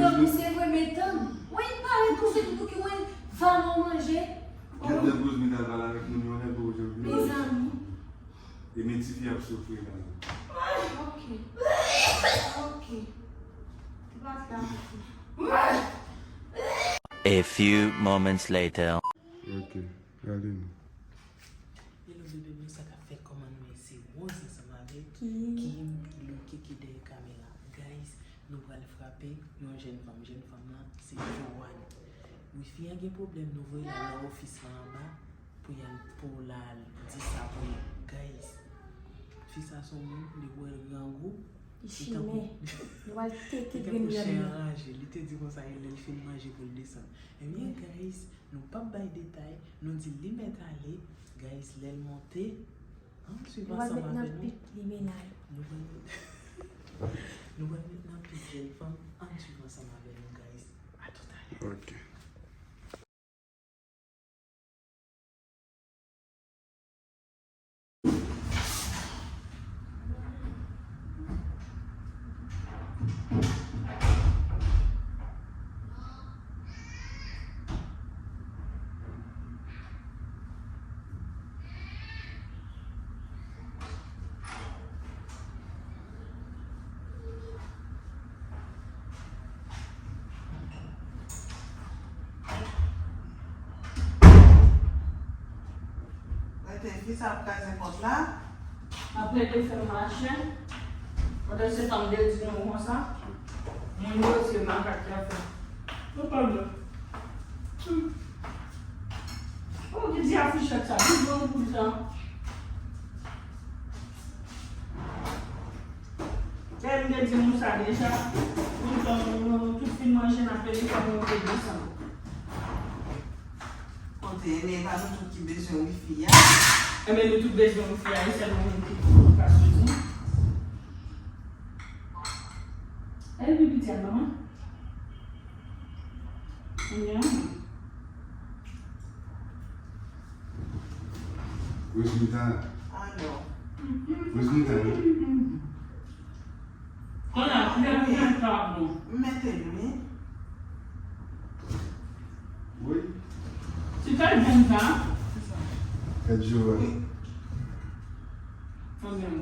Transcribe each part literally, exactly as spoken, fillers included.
Non, se vre, men tann. Wi, pare pou se tout ki wè, va nan manje. Gad lè Rosemary al pale avèk moun yo, lè pou Rosemary. Mezanmi. E men tifi ap soufri la. Ok. Ok. Ti pa sa. A few moments later. Ok, gade nou. Hello bebe, men sa k ap fèt, kòman nou ye? Se Rose ansanm avèk Kim, Kim, Kim, Lucky ki dèyè kamera. Guys, nou pral frape yon jèn fanm. Jèn fanm nan, se Joanne. Wi, fi a gen pwoblèm, nou voye l al nan ofis lan anba pou y al, pou l al di sa pou nou. Guys, fi sa se yon moun, li wè l grangou, li tankou, li tankou chen anraje. Li te di konsa, e lè l fin manje pou l desann. Ebyen, guys, nou p ap bay detay, nou di li mèt ale, guys, lè l monte, ann swiv ansanm avè nou. Nou pral met nan pit li, men la. Nou pral met, nou pral met nan pit jèn fanm, ann swiv ansanm avè nou, guys. A toutalè. Ok. Rete, fi sa ap kraze pòt la. M ap plede fè m mache. Pandan se tan m te di nou konsa, moun yo se makak y ap fè. Ou pa blan. Hmm. Ou ki di afichèt sa, ki bon pou sa. Lè m te di nou sa deja, nou, nou, nou tout fin manje, n ap peye kòb nou te desann. Kote, men e pa nou tout ki bezwen wifi a. Enben, nou tout bezwen wifi a, e sèl mwen menm ki pa sou di. Epi piti a, manman. Kounye a. Rosemita. Alo. Rosemita, wi. Kounye a, kounye a, kounye a, sa ap bon. M mete l, wi. Wi. Se kay jèn sa? Kay Joanne. Wi. Kounye a.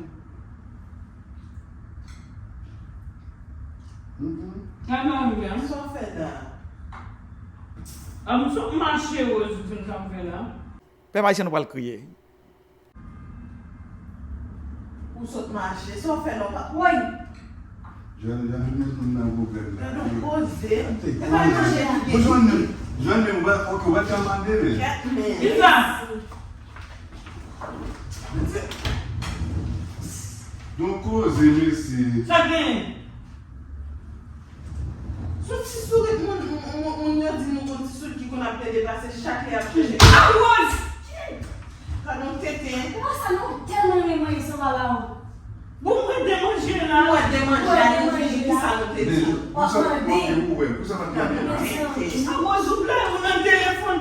Mhm. Sa m ap fè la? A, m sot mache, Rose, ou konn sa m fè la? Pèp ayisyen, nou pral kriye. Ou sot mache, sa w fè la, w pa, woy! Jèn, jèn, nou met moun nan pwoblèm la. Gad yon koze. Se pa manje ki gen. Bon, jèn, jèn, ou pa, ok, ou pa t ka mande, men. Kèt, men. Kisa? Don koze, mesye. Sa gen? Sou ti sourit moun, moun, moun, moun yo di nou gon ti sourit ki konn ap plede pase chak lè y ap chèche. A, Rose! Gadon tete. Ou wè sa, nou tèlman renmen manje san pale a ou. Bon, mwen te manje la. Mwen te manje la, nou di ki sa nou te di. Pou sa, ok, ou wè, pou sa pa t gade la. Tete. A, Rose, ou blè, ou nan telefòn.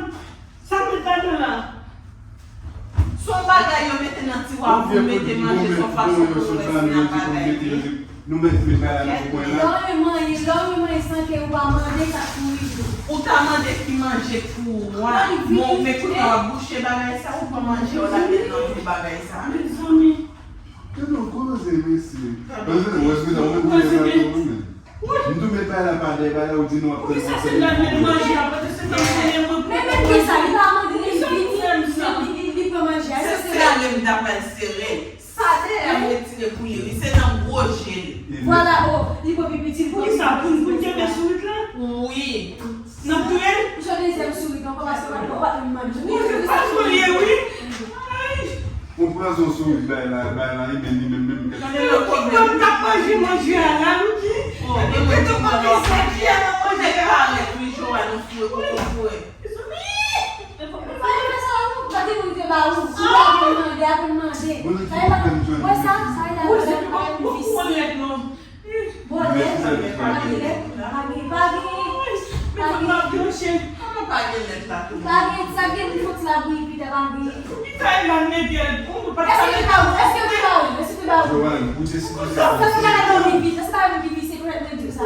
Sa met ladan la? Se yon bagay yo mete nan tiwa pou mete manje, se yon fason pou yo retire bagay li. Nou mèt met bagay nan kwen la. Lè w manje, lè w manje san ke ou pa mande, sa pou rive. Ou ta mande ki manje pou ou a. Men kounye a w ap bouche bagay sa, ou pran manje, w lage l nan tou bagay sa. Mezanmi. Tande yon koze, mesye. Koze, wè, se nan mwen pou mwen. M tou met bay la pa dèyè, bay la ou di nou ap fè sa, se li pou mwen. Men, men, men, sa, li pa mande, li, li, li, li, li, li pran manje a, se sere m ta pral sere. Sa dèyè m retire pou li, wi, se nan gwo je l. Vwala, o, li pran pi piti, li pran pi piti. Pou ki sa, pou, pou kenbe sourit la? Wi. N ap touye l? Ou se dezyèm sourit ankò, paske w pa, w pa menm manje. Wi, se pa sa l ye, wi. Ay. Ou pran yon sourit bay la, bay la, li menm, li menm, menm. Tande lòt pwoblèm. Ou k ap manje manje a la, Lucky. Epi kite w pa gen sa ki a nan manje a. Ou te parèt, wi, Joanne, ou foure, ou foure. Mezanmi! Fè sa, ou gade moun te ba ou. Ou apèn mande, apèn mande. Sa e pa, wè sa, sa e la, ou se pa yon visye. Bon, lèt, pa gen lèt, pa gen, pa gen, pa gen. Kòman pa gen lèt la tou? Pa gen, sa gen moun soti la bouyi pita pa gen. Pou ki sa e la mete l pou pa. Èske li pa ou? Èske li pa ou? Èske li pa ou? Joanne, ou te sipoze. Sa se pa nan bouyi pita, se pa mwen ki visye, pou mwen di sa.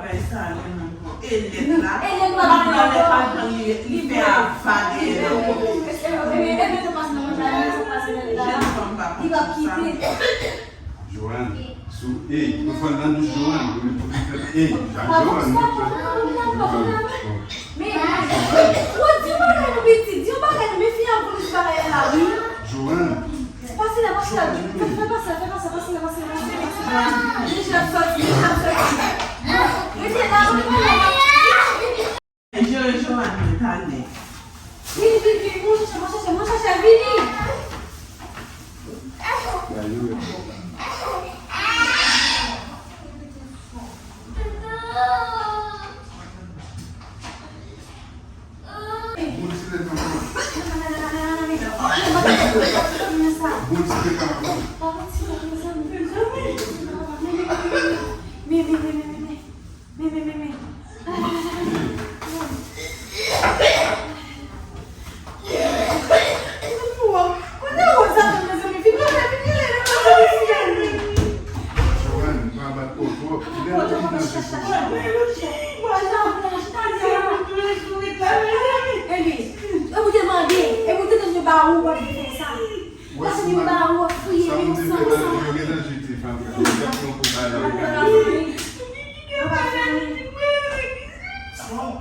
bagay sa a menm ankò. E nèt la. E nèt la. Li, li fè afa dèyè nan. Jèn fanm pa konn sa. Joanne, sou A. Nou fè l nan douch Joanne. Ou li pou li fè A. Joanne, nou fè. Men, ou di bagay nou pitit, di yon bagay nou, men fi a voye bagay la, wi. Joanne. Pase la, pase la. Fè, fè pase la, fè pase la, pase la, pase la, pase la, pase la. Deja soti, deja soti. Rete la, rete la. Jere Joanne mwen talè. Vini, vini, vini, mwen chèche, mwen chèche, mwen chèche, vini. Boul ti lèt ankò. Boul ti lèt ankò. Men, men, men, men. Joanne, pa bat kò w twòp. Lè w te nan se. Eli, e ou te mande, e ou te tande ba ou, w ap vin fè sa. Wè si m pa, sa m te fè la, yo gentan jete fanm sa. Yo gentan pran pou bagay la, yo gentan jete. Joanne, yo fè sa, Joanne,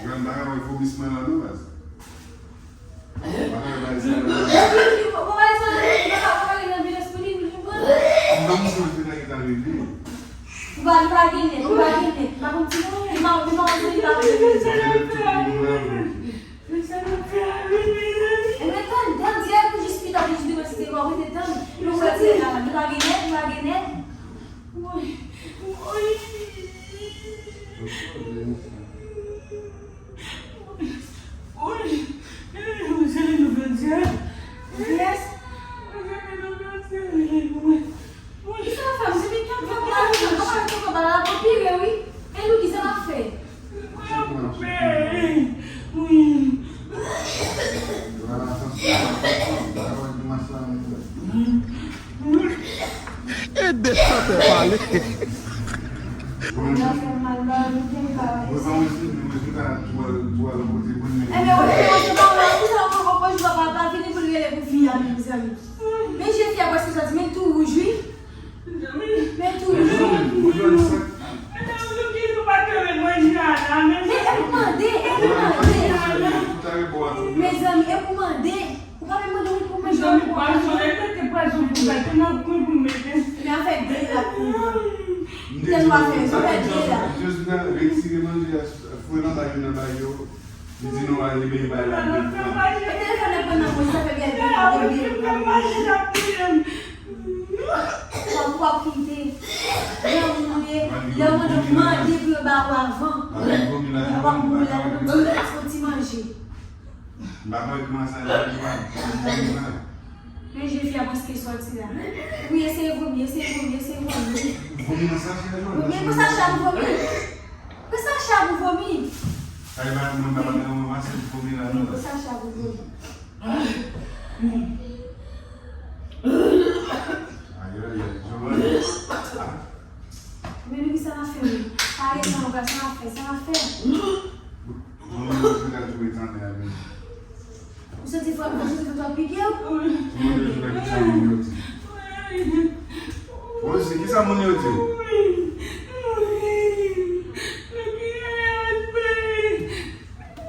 Joanne, pa ka wè vomisman la non, baz. Bagay bay sa la. Non, misye te nèg ta rele. Ou pa, li pa gen nèt, li pa gen nèt. Li pa konn ti, li pa, li pa konn si li pa gen nèt. Sa fè lè tout moun la vre. Ebyen, tann, tann, dirèk pou jis pita, pou jis demen, si se kò, rete tann. Li pa gen nèt, li pa gen nèt, li pa gen nèt. Woy, woy. Woy, woy, mwen sere nou fè djab. Yes. Mwen sere nou fè djab. Woy, woy. Kisa w fè m? Se li k ap fè m. Fè pale. Mwen pa wè si mwen pa twò al kote pou mwen. Ebyen, ou te manje pa la, pou sa ou poko jwe papa, fini pou l rele pou fi a, mezanmi. Men je fi a prèske sòti, men tou wouj, wi. Men tou wouj, wi. Men e pou mande, e pou mande. Mezanmi, e pou mande. Ou pa menm mande moun pou manje. Mezanmi, pwazon, e mete pwazon pou bay, te nan kwen pou mete. Men afè de la pou mwen. M te di w afè, sa fè de la. Jezika retire manje a, fwe nan bay yo, nan bay yo. Li di nou al li bay la. E telefòn nan pran nan mwen, sa fè bèl bèl bèl bèl. Ou ap kite. Lè ou ye, lè ou mande, mande pou yo ba ou avan. Ou ap mouri la, ou ap fè ti manje. M pa kwè kòman sa ye, m pa kwè. Men je fi a prèske sòti la. Wi, eseye vomi, eseye vomi, eseye vomi. Vomi nan sachè a, non? Vomi, pran sachè a pou vomi. Pran sachè a pou vomi. Ay, ba, mwen pa gen yon mase pou vomi la, non. Pran sachè a pou vomi. Ay, ay, ay, Joanne. Men nou ki sa n ap fè, wi. Pa ret nan yon plas, sa n ap fè, sa n ap fè. Ou santi fò, ou santi fò twòp pike w? Rosie, kisa moun yo di w?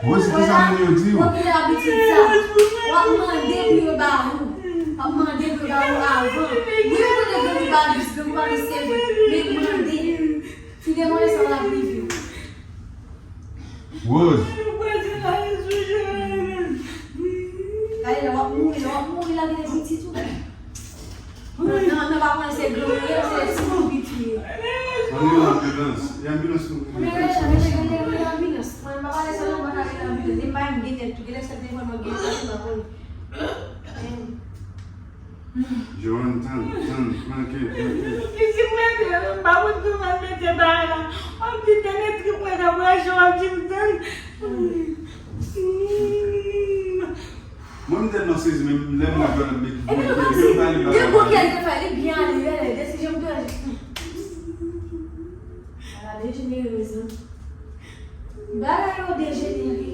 Rosie, kisa moun yo di w? Ou gen abitid sa. W ap mande pou yo ba ou. W ap mande pou yo ba ou avan. Wi, ou konnen granmoun pa vis, granmoun pa vis, se vre. Men mande. Fi demonnen sa w ap rive. Rose. Gade la, w ap mouri la, w ap mouri la, gen pitit ou. Nan, nan, nan, pa pran se granmoun, se timoun piti. Ann rele anbilans. E anbilans nou rele. Ann rele, ann rele, ann rele anbilans. Mwen, m pa pale sa non, m pa ka rele anbilans. Depi m gen nèt tou, gen lè se telefòn mwen gen nèt, m pa konnen. Joanne, tann, tann, flanke, flanke. Pitit mwen, m pa konn kòman mete bagay la. Yon ti tènèt trip mwen ka branche, w ap di m tann. Mwen, m tèlman sezi, men lè m wè Joanne ap met gwo kyè, m pale bagay la. Gen gwo kyè li te fè, li byen ale, li ale, desizyon m te wè. Ala dejenere, mezanmi. Bagay yo dejenere.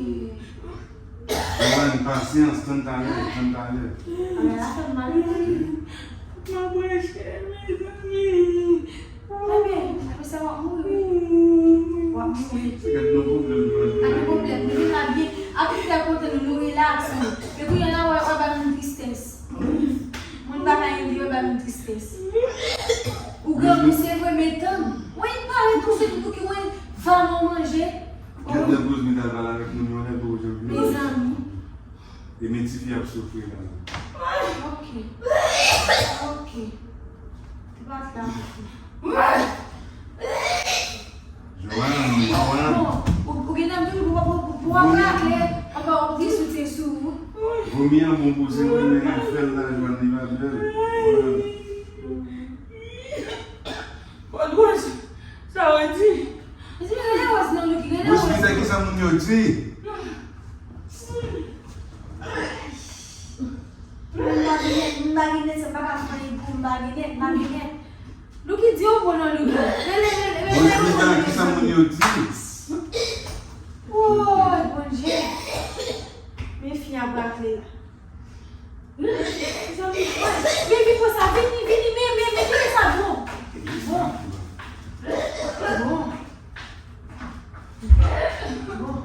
Joanne, pasyans, tann talè, tann talè. Bagay la fè m mal. M ap branche, mezanmi. Ebyen, apre sa, w ap mouri, wi. W ap mouri. Se gad nan pwoblèm, Joanne. Pa gen pwoblèm. Nou vin la byen. Apre, nou te kontan, nou, nou rilaks, wi. Men kounye a la, w ap, w ap ba nou tristès. Moun pa ka ri, w ap ba nou tristès. Ou granmoun, se vre, men tann. Wi, pale tou, se tou ki wè, va nan manje. Gad lè Rosemary al pale avèk moun yo, lè pou Rosemary. Mezanmi. E men tifi ap soufri la. Ok. Ok. Ti bat la. Joanne, Joanne. Bon, ou, ou gen nan tou, ou, ou, ou, ou ap raple, ou ap di soutyen sou ou. Vomi an bon pou se ou menm k ap fè l la, Joanne, li pa bèl. Joanne. Kot Rose? Sa w di? Rose, rele Rose non, Lucky, rele Rose. Rose, ki sa moun yo di? M pa gen nèt, m pa gen nèt, sa m pa ka fè anyen pou m pa gen nèt, m pa gen nèt. Lucky, di yon mo non, Lucky. Rele, rele, rele Rose, ki sa moun yo di? Woy, Bondye. Men fi a brakle la. Vini, vini, vini, men, men, men, vini sa, bon. Bon. Bon. Bon.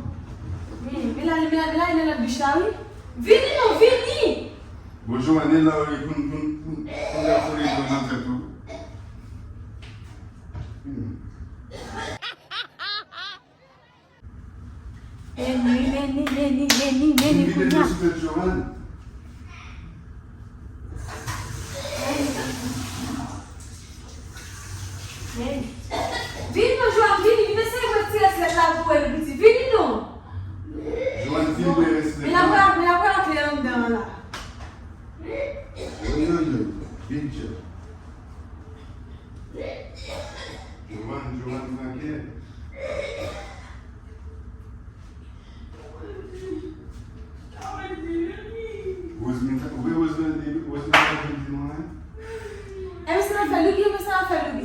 Men, men la, men la, men la, men la, bich la, wi. Vini, non, vini. Bonjou, ane la, wi, pou, pou, pou, pou la foli nan tèt ou. Hmm. Vini, vini, vini, vini, vini, kounye a. Vini. Vini non, Joanne, vini, vini, eseye wè ti rès lèt la pou wè l piti. Vini non. Joanne, vini wè rès lèt la. Men la pral, men la pral antre anndan an la. Oyoyo, big job. Joanne, Joanne, tranquille. Rosemary, wi, Rosemary, Rosemary, Rosemary, Rosemary. E men sa fè Lucky, men sa fè Lucky.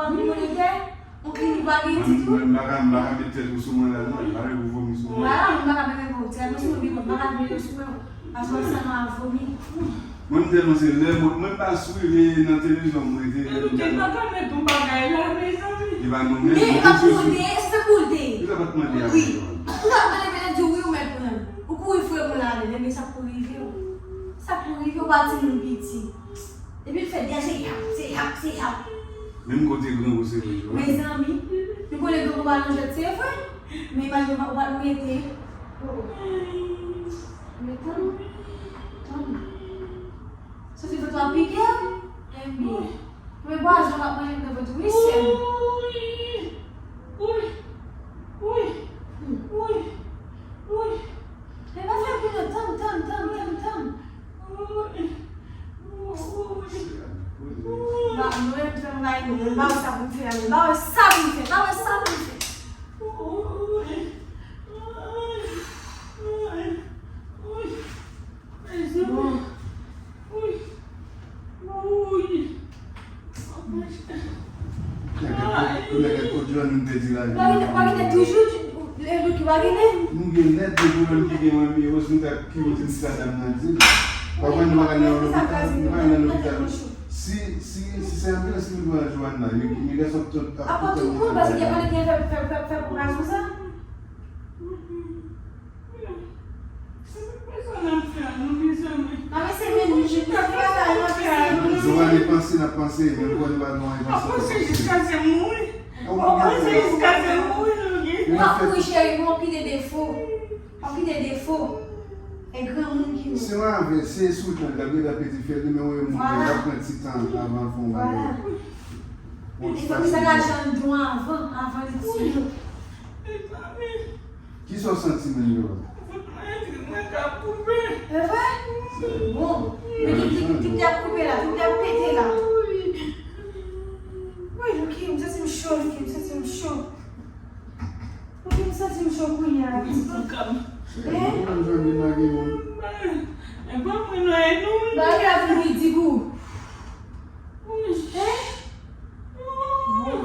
pa vin mwen lè. Yon klinik pa gen ditou. Mwen, mwen pa ka, mwen pa ka met tèt ou sou mwen la, non. Mwen pa vle pou vomi sou mwen. Vwala, mwen pa ka met tèt mwen sou mwen, mwen pa ka met tèt sou mwen. Paske w santi w ap vomi. Mwen, m tèlman se lè, mwen, mwen pa swiv e nan televizyon, mwen te. Edouk pa ka met yon bagay la, mezanmi. Li pa nou menm, li pa pou l te ye, se pou l te ye. Li pa t mande a. Wi. Ou pa mande, mwen di wi, ou mèt pran. Ou kouri fouye moun la, men sa pou rive w. Sa pou rive w, pa timoun piti. Depi l fè dèyè, se yap, se yap, se yap. Menm kote grangou se vre, wi. Mezanmi, nou konnen grangou pa nan jwèt, se vre. Men imajine w pa, w pa mete. Oh, oh. Men tann, tann. Soti vant w ap pike w? Enben, men pwason w ap manje nan vant ou, wi, sè m. Wi, wi, wi, wi, wi. Men pa fè bri non, tann, tann, tann, tann, tann. Ba, nou menm fè m bay nou, ba wè sa pou m fè a, ba wè sa pou m fè, ba wè sa pou m fè. Bon. Nèg, nèg, kot Joanne te di la. Pa gen, pa gen toujou, lè nou ki pa gen. Nou gen nèt de pwoblèm ki gen mwen, Miros, nou ta ki kote ti sa dam nan di. Pa konn nou pa nan lopital, nou pa nan lopital. Si, si, si se anbilans ki pran Joanne la, yo, yo gen sòt tout ap. Apa tout moun, paske gen moun ki fè, fè, fè, fè pwokasyon sa. Joanne panse, n ap panse, men m kwè nou pa gen anyen panse. Panse jiskaske mouri. Panse jiskaske mouri, nou gen. N ap kouri, cheri, nou anpile defo. Anpile defo. E granmoun ki nou. Se yon avè, se sou tan, l ap rete ap pete fè li, men w wè moun, l ap pran ti tan avan l fè yon bagay. Li fòk sa lajan l dwe avan, avan li tiye. Kisa w santi menm yo? Mwen ka koupe. E vre? Bon. Men tout, tout, tout y ap koupe la, tout y ap pete la. Wi, Lucky, m santi m cho, Lucky, m santi m cho. Lucky, m santi m cho kounye a. Mwen pa mwen nan e nou. Bagay la vin pi di gou. Hein? Bon.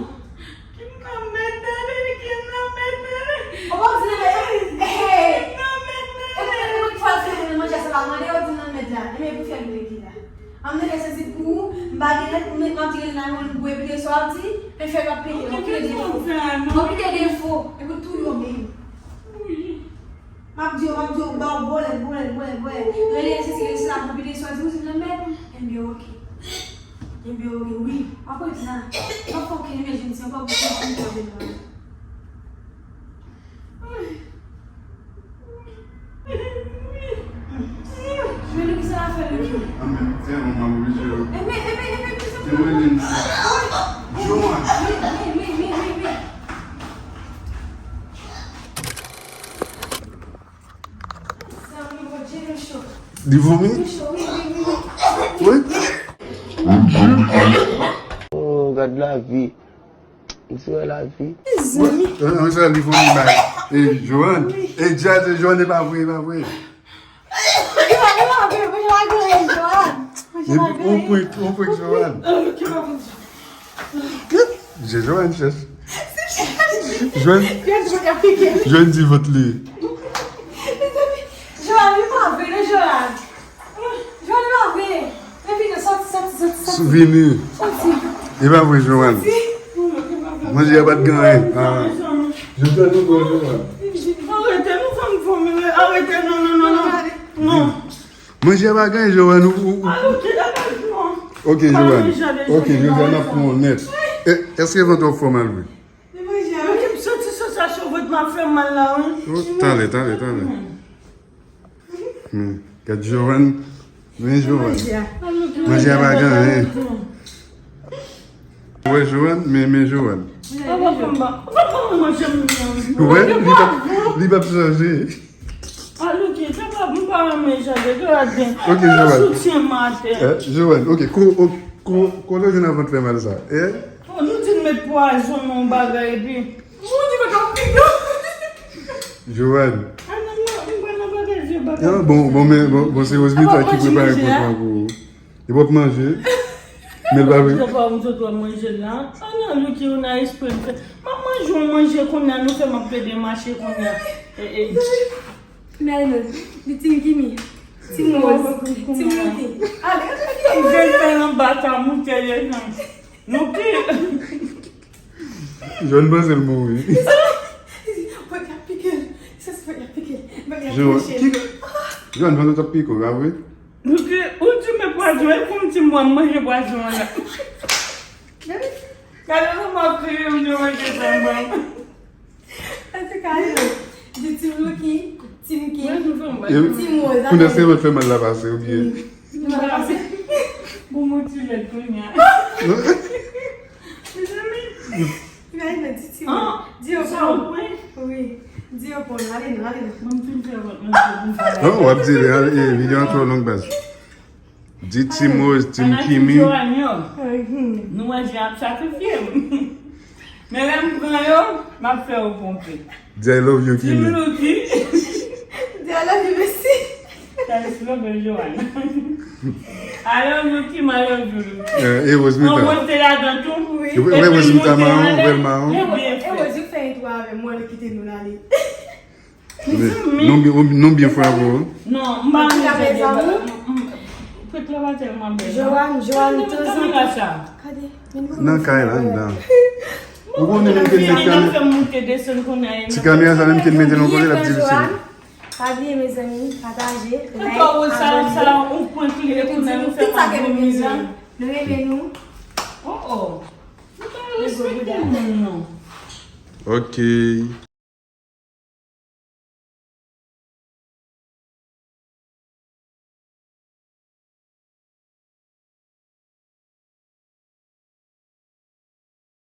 Kim nan mèt dale, Kim nan mèt dale. Ou pa di nan mèt, eh, eh. Kim nan mèt dale. E pou, e pou fwa se manje sa pa mande, ou di nan mèt la. E men pou fè l mete la. An mwen santi pou ou, m pa gen nèt, m, m ap di nan yon gwe pile sa w ap di, men fè l ap pete. Ou pile defo. Ou pile defo. E pou tou yo menm. M ap di yo, m ap di yo, ba w bòlèt, bòlèt, bòlèt, bòlèt. Rele sesi, rele sela, pou pile sa w di, ou di nan mèt. Enben, oke. Enben, oke, wi. Apre sa, pa fè okenn emèjans ankò pou kontinye fè nou. Jwenn nou ki sa la fè nou ki. Anben, fè yon manm oblije yo. Enben, enben, enben, ki sa. Te mwen menm. Joanne. Wi, wi, wi, wi, wi, wi. Li vomi? Wi. Oh, gad lavi. Misye wè lavi. Mezanmi. Mwen sa li vomi bay. E Joanne. E Jazz, e Joanne, e pa vre, e pa vre. Epi, ou prank, ou prank Joanne. Je Joanne chèch. Joanne, Joanne di vant li. Joanne, li pa vre, non, Joanne. Joanne, li pa vre. Men vini, sòti, sòti, sòti, sòti. Vini. Sòti. E pa vre, Joanne. Sòti. Manje a pa t gen anyen. Ah. Je te nou bon, Joanne. Arete, nou fè m vomi, arete, non, non, non, non. Non. Manje a pa gen, Joanne, ou, ou, ou. Alo, ki la pa non. Ok, Joanne. Ok, Joanne, n ap pran w nèt. E, èske vant w ap fè w mal vre? Manje a. Ki m santi sansasyon vant m ap fè mal la, wi. Oh, talè, talè, talè. Hmm. Gad Joanne. Men Joanne. Manje a pa gen anyen. Ou wè Joanne, men, men Joanne. Ou wè, li p ap, li p ap chanje. Ah, men Jade, gade. Ok, Joanne. Soutyen m atè. Eh, Joanne, ok, ko, ko, ko, kote w jwenn avant fè mal sa? Eh? Oh, nou di n met pwazon nan yon bagay, epi Joanne. Ah, non, non, m pa nan bagay vye bagay. Non, bon, bon, men, bon, bon, se Rosemita ki prepare kont lan pou ou. Li p ap manje. Men l pa vle. Mwen sot wè manje la. Ah, non, Lucky, ou nan espre m fè. M ap manje yon manje kounye a, nou fè m ap plede mache kounye a. Eh, eh. Men, li Team Kimi. Team Rose. Team Lucky. Ale, ale, ale. Jèn fè anba ta moute, jèn. Lucky. Jòn panse l mouri. Pot la pike l. Se pot la pike l. Jòn panse l t ap pike w, pa vre? Lucky, ou di men pwazon, e pou m di mwen manje pwazon an la. Gade kòman w ap kriye, ou di manje sa, mwen. Antouka, yo di Team Lucky, Team Kim, Team Rose. Kounye a se lòt fè mal la pase, oubyen? Mal la pase. Bon, mwen ti lèd kounye a. Mezanmi. Imajine, di Team Rose. Di yo pou. Wi. Di yo pou, ale non, ale non. Mwen m fin fè vòt mwen pou m fè. Non, w ap di, ale, eh, videyo an twò long, baz. Di Team Rose, Team Kimi. Nou wè jan ap sakrifye m. Men lè m pran yo, m ap fè yo ponpe. Di I love you, Kimi. Team Lucky. Di I love you, Messi. Thanks, love you, Joanne. I love you, Kim, I love you, Lucky. Eh, e Rose Mita. Mwen te ladan tou. Wi. Epi Rose Mita mawon, bèl mawon. E Rose, ou fè entwo avè mwen, li kite nou l ale. Nou byen, nou byen frape, wi. Non, m pa renmen fè deba. Pèt la pa tèlman bèl. Joanne, Joanne, tanzantan. Nan kay la, anndan. Ou konnen menm ke n met kamera. Ti kamera sa menm ke n mete nan kote l ap difisil. Pa bliye, mezanmi, pataje, like, abòne. Epi di nou tout sa ke nou bezwen. Nou renmen nou. Oh, oh. Nou pa respekte moun, non. Ok.